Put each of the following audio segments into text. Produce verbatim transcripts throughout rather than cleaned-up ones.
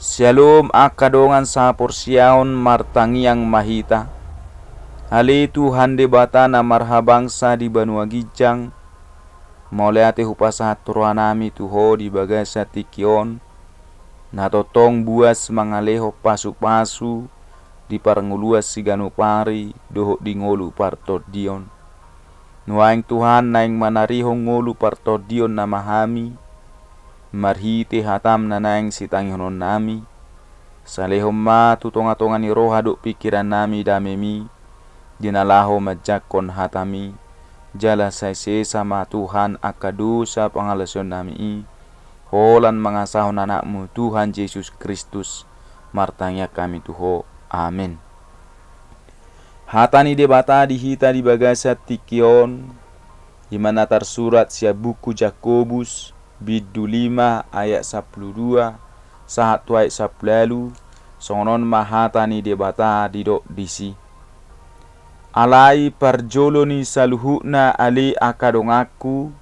Syalom angka dongan sahaporseaon, martangiang ma hita. Ale Tuhan Debata na marhabangsa di banua ginjang, mauliate hupasahat rohanami tu Ho di bagasan tingki on, na tongtong buas mangalehon pasupasu di parngoluan siganup ari dohot di ngolu partondion. Nuaeng Tuhan naeng manarihon ngolu partondion nama hami, marhite hataM na naeng sitangihononnami. Salehon ma tu tongatonga ni roha dohot pingkirannami dameMi, di na laho manjangkon hataMi. Jala sai sesa ma Tuhan angka dosa pangalaosionnami i, holan mangasahon AnakMu Tuhan Jesus Kristus, martangiang hami tu Ho. Amen. Hata ni Debata di hita di bagasan tingki on, i ma na tarsurat sian buku Jakobus, bindu lima ayat sampulu dua sahat tu ayat sampulu ualu. Songon on ma hata ni Debata didok disi. Alai parjolo ni saluhutna ale angka donganku,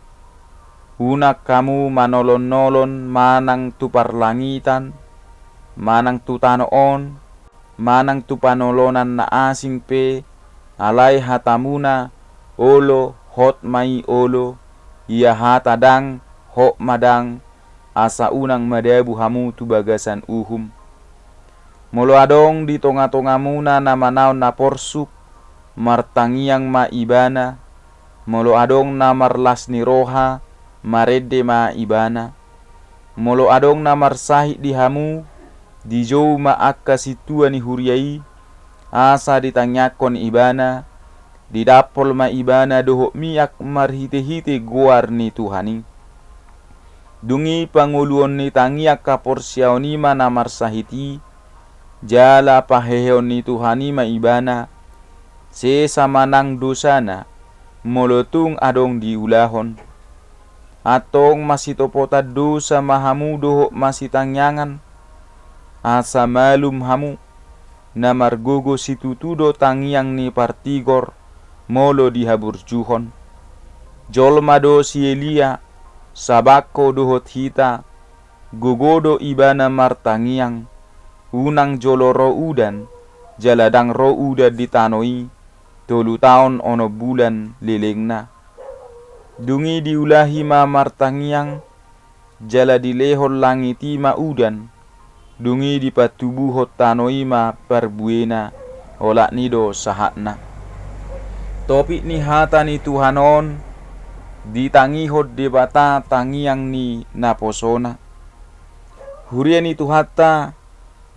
unang hamu manolonolon manang tu parlangitan, manang tu tano on, manang tu panolonan na asing pe, alai hatamuna olo, hot ma i olo, ia hata ndang, hot ma ndang, asa unang madabu hamu tu bagasan uhum. Molo adong di tongatongamuna na manaon na porsuk, martangiang ma ibana. Molo adong na marlas ni roha, marende ma ibana. Molo adong na marsahit di hamu, dijou ma angka sintua ni huria i, asa ditangiangkon ibana, didampol ma ibana dohot miak marhitehite goar ni Tuhan i. Dung i pangoluon ni tangiang haporseaon i ma na marsahit i, jala paheheon ni Tuhan i ma ibana, sesa ma nang dosana, molo tung adong diulahon. Antong masitopotan dosa ma hamu dohot masitangiangan, asa malum hamu, na margogo situtu do tangiang ni partigor, molo dihaburjuhon. Jolma do si Elia, sabangko dohot hita, gogo do ibana martangiang, unang jolo ro udan, jala ndang ro udan di tano i, tolu taon onom bulan lelengna. Dung i diulahi ma martangiang, jala dilehon langit i ma udan, dung i dipatubuhon tano i ma parbuena, olat ni do sahatna. Topik ni hata ni Tuhan on, ditangihon Debata tangiang ni naposona. Huria ni Tuhanta,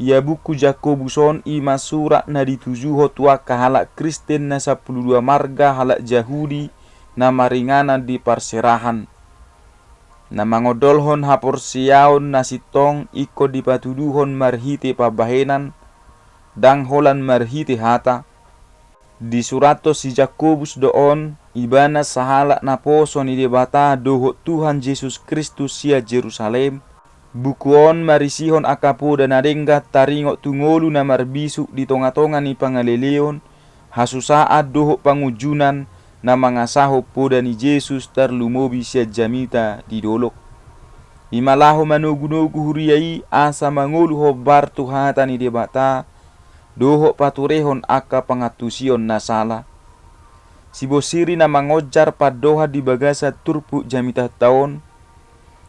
ia buku Jakobus on i ma surat na ditujuhon tu angka halak Kristen na sampulu dua marga halak Jahudi na maringanan di parserahan. Na mangondolhon haporseaon na sintong ingkon dipatuduhon marhite pambahenan, ndang holan marhite hata. Disurathon si Jakobus do on, ibana sahalak naposo ni Debata dohot Tuhan Jesus Kristus sian Jerusalem. Buku on marisihon angka poda na denggan taringot tu ngolu na marbisuk di tongatonga ni pangaleleon, hasusaan dohot pangunjunan na mangasahon poda ni Jesus tarlumobi sian jamita di dolok. I ma laho manogunogu huria i asa mangolu hombar tu hata ni Debata, dohot paturehon angka pangantusion na sala. Sibonsiri na mangonjar pandohan di bagasan turpuk jamitanta on,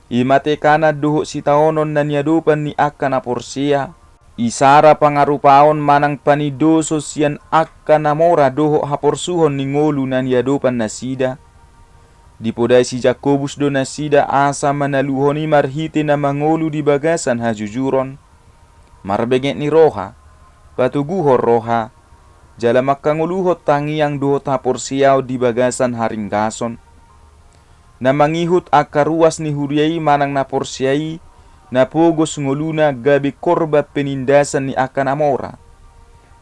i ma tekanan dohot sitaonon na niadopan ni angka na porsea, isara pangarupaon manang panindoson sian angka na mora dohot haporsuhon ni ngolu na niadopan nasida. Dipodai si Jakobus do nasida asa manaluhon i marhite na mangolu di bagasan hajujuron, marbenget ni roha, patoguhon roha, jala mangkangoluhon tangiang dohot haporseaon di bagasan haringgason. Na mangihut angka ruas ni huria i manang na porsea i, na pogos ngoluna gabe korban penindasan ni angka na mora.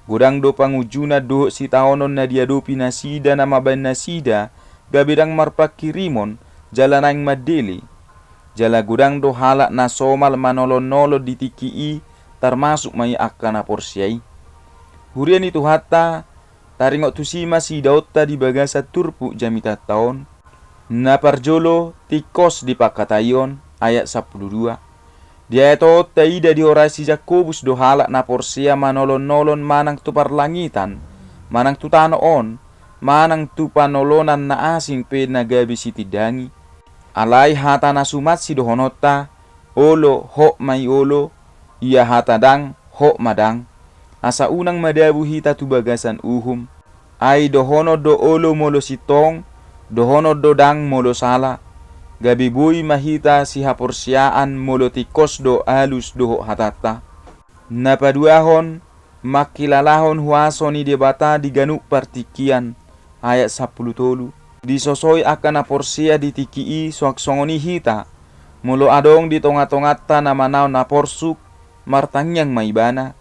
Godang do pangunjunan dohot sitaonon na diadopi nasida na mambahen nasida gabe ndang marpangkirimon jala naeng mandele. Jala godang do halak na somal manolonolon di tingki i, tarmasuk ma i angka na porsea i. Huria ni Tuhanta, taringot tusi ma siidaonta di bagasan turpuk jamitanta on. Na parjolo, tingkos di pangkataion, ayat sampulu dua. Di ayat on taida diorai si Jakobus do halak na porsea manolon-nolon manang tu parlangitan, manang tu tano on, manang tu panolonan na asing pe na gabe sitindangi. Alai hata na sumat sidohononta, olo, hot ma i olo, ia hata ndang, hot ma ndang. Asa unang madabu hita tu bagasan uhum. Ai dohonon do olo molo sintong, dohonon do ndang molo sala. Gabe boi ma hita sihaporseaan molo tingkos do alus dohot hatanta. Na paduahon, mangkilalahon huaso ni Debata di ganup partingkian, ayat sampulu tolu. Disosoi angka na porsea di tingki i suang songon i hita, molo adong di tonga-tonganta na manaon na porsuk, martangiang ma ibana.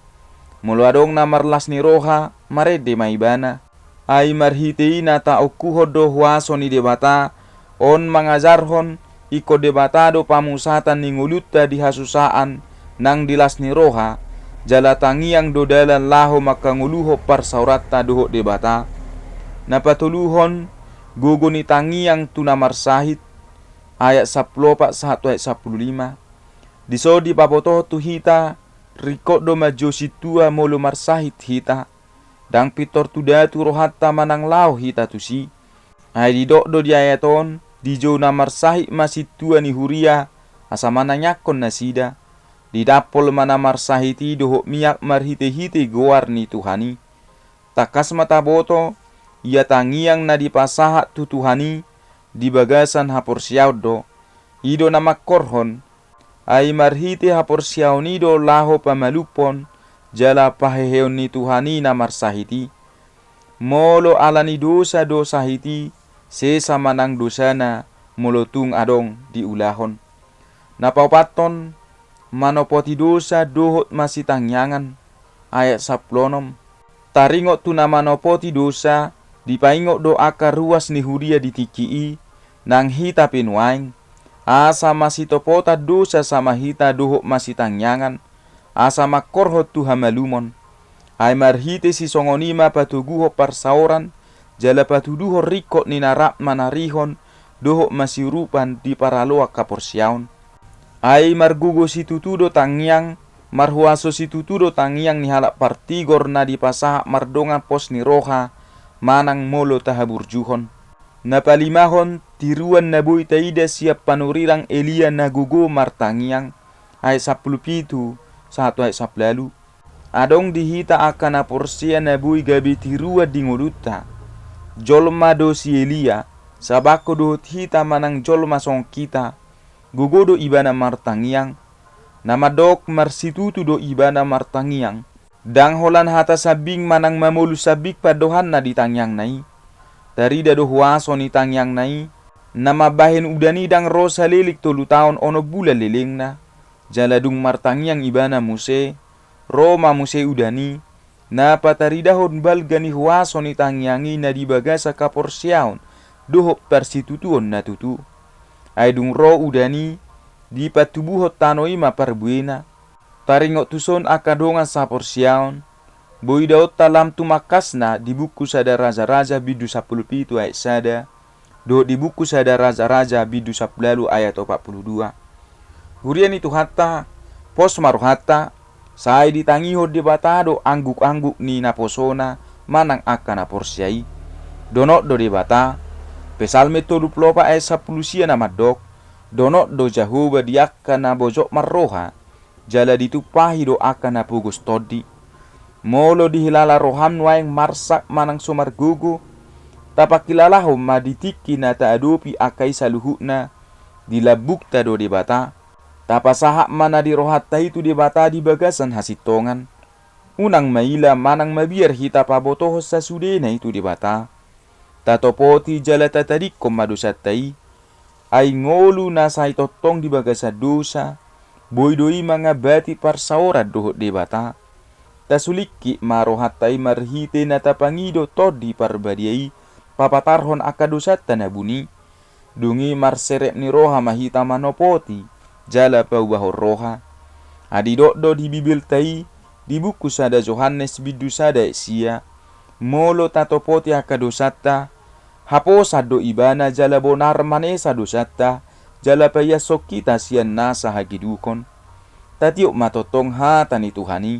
Molo adong na marlas ni roha, marende ma ibana. Ai marhite i na taongkuhon do huaso ni Debata, on mangajarhon, ingkon Debata do pamusatan ni ngolunta di hasusaan, nang di las ni roha, jala tangiang do dalan laho mangkangoluhon parsaoranta dohot Debata. Na patoluhon, gogo ni tangiang tu na marsahit, ayat sampulu opat sahat tu ayat sampulu lima. Dison dipabotohon tu hita, ringkot do manjou sintua molo marsahit hita. Ndang pintor tu datu rohanta manang laho hita tusi. Ai didok do di ayat on, dijou na marsahit ma sintua ni huria, asa manangiangkon nasida. Didampol ma na marsahit i dohot miak marhite-hite goar ni Tuhan i. Tangkas ma taboto, ia tangiang na dipasahat tu Tuhan i, di bagasan haporseaon do. I do na mangkorhon, ai marhite haporseaon i do laho pamalumhon, jala paheheon ni Tuhan i na marsahit i. Molo ala ni dosa do sahit i, sesa ma nang dosana, molo tung adong diulahon. Na paopathon, manopoti dosa dohot masitangiangan, ayat sampulu onom. Taringot tu na manopoti dosa, dipaingot do angka ruas ni huria di tingki i, nang hita pe nuaeng, asa masitopotan dosa sama hita dohot masitangiangan, asa mangkorhon tu hamalumon. Ai marhite sisongon i ma patoguhon parsaoran, jala patuduhon ringkot ni na rap manarihon, dohot masiurupan di paraloan haporseaon. Ai margogo situtu do tangiang, marhuaso situtu do tangiang ni halak partigor na dipasahat mardongan pos ni roha, manang molo tahaburjuhon. Na palimahon, tiruan na boi taida sian panurirang Elia na gogo martangiang, ayat sampulu pitu, sahat tu ayat sampulu ualu. Adong di hita angka na porsea na boi gabe tiruan di ngolunta. Jolma do si Elia, sabangko dohot hita manang jolma songon hita, gogo do ibana martangiang. Na mandok marsitutu do ibana martangiang. Ndang holan hata sambing manang mamolus sambing pandohanna di tangiangna i. Tarida do huaso ni tangiangna i. Na mambahen udan i ndang ro saleleng tolu taon onom bulan lelengna. Jala dung martangiang ibana muse, ro ma muse udan i, na pataridahon balga ni huaso ni tangiang i na di bagasan haporseaon dohot parsitutuon na tutu. Ai dung ro udan i, dipatubuhon tano i ma parbuena. Taringot tuson angka dongan saporseaon, boi idaonta lam tumangkasna di buku Sada Raja-raja bindu sampulu pitu ayat sada, dohot di buku Sada Raja-raja bindu sampulu ualu ayat opat pulu dua. Huria ni Tuhanta, pos ma rohanta, sai ditangihon Debata do angguk-angguk ni naposona manang angka na porsea i. Donok do Debata, Psalmen tolu pulu opat ayat sampulu sia na mandok, donok do Jahowa di angka na bojok marroha, jala ditumpahi do angka na pogos tondi. Molo dihilala roham nuaeng marsak manang so margogo, tapangkilalahon ma di tingki na taadopi angka i saluhutna, di lambungta do Debata. Tapasahat ma na di rohanta i tu Debata di bagasan hasintongan. Unang maila manang mabiar hita pabotohon sasudena i tu Debata. Tatopoti jala tatadingkon ma dosanta i. Ai ngolu na sai tongtong di bagasan dosa, boi do i mangambati parsaoran dohot Debata. Tasulingkit ma rohanta i marhite na tapangido Tondi Parbadia i papatarhon angka dosanta na buni. Dung i marserep ni roha ma hita manopoti jala paubahon roha. Ai didok do di Bibelta i, di buku sada Johannes bindu sada ayat sia, molo tatopoti angka dosanta, haposan do Ibana jala bonar manesa dosanta, jala paiashon hita sian nasa hagedukon. Tatiop ma tongtong hata ni Tuhan i.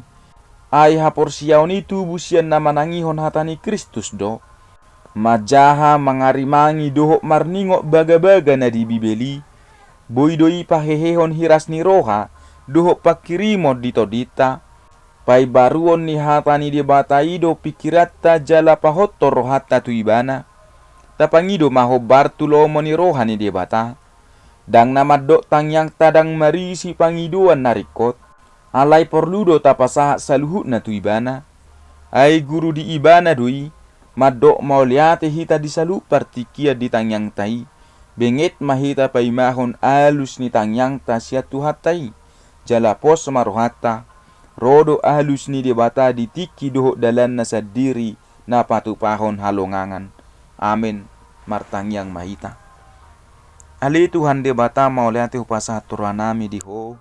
Ai haporseaon i tubu sian na manangihon hata ni Kristus do. Manjaha mangarimangi dohot marningot bagabaga na di Bibel i, boi do i pahehehon hiras ni roha dohot panghirimon di tondinta. Paimbaruon ni hata ni Debata i do pingkiranta jala pahothon rohanta tu Ibana. Tapangido ma hombar tu lomo ni roha ni Debata. Ndang na mandok tangiangta ndang marisi pangidoan na ringkot. Alai porlu do tapasahat saluhutna tu Ibana. Ai guru di Ibana do i, mandok mauliate hita di saluhut partingkian di tangiangta i. Benget ma hita paimahon alus ni tangiangta sian Tuhanta i. Jala pos ma rohanta, ro do alus ni Debata di tingki dohot dalanna sandiri na patupahon halongangan. Amen. Martangiang ma hita. Ale Tuhan Debata, mauliate hupasahat rohanami di Ho,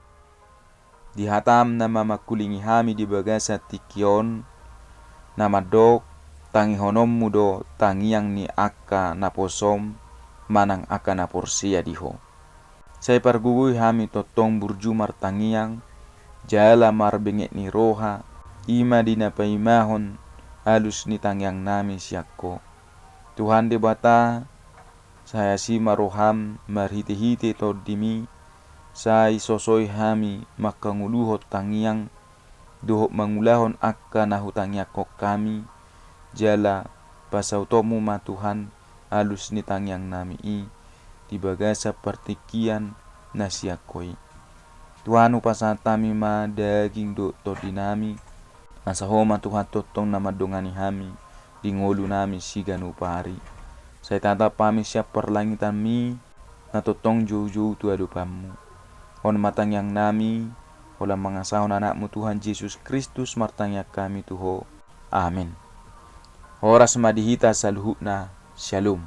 di hataM na mamangkulingi hami di bagasan tingki on, na mandok tangihononMu do tangiang ni angka naposoM manang angka na porsea di Ho. Sai pargogoi hami tongtong burju martangiang, jala marbenget ni roha, i ma di na paimahon alus ni tangiangnami sian Ho. Tuhan Debata, sai asi ma rohaM marhitehite TondiMi, sai sosoi hami manghangoluhon tangiang, dohot mangulahon angka na hutangiangkon hami, jala pasautonMu ma Tuhan alus ni tangiangnami i di bagasan partingkian na sian Ho i. Tuhan, hupasahat hami ma daging dohot tondinami, asa Ho ma Tuhan tongtong na mandongani hami di ngolunami siganup ari. Sai tatap hami sian parlangitanMi, na tongtong joujou tu adopanMu. On ma tangiangnami, holan mangasahon AnakMu Tuhan Jesus Kristus martangiang hami tu Ho. Amen. Horas ma di hita saluhutna. Syalom.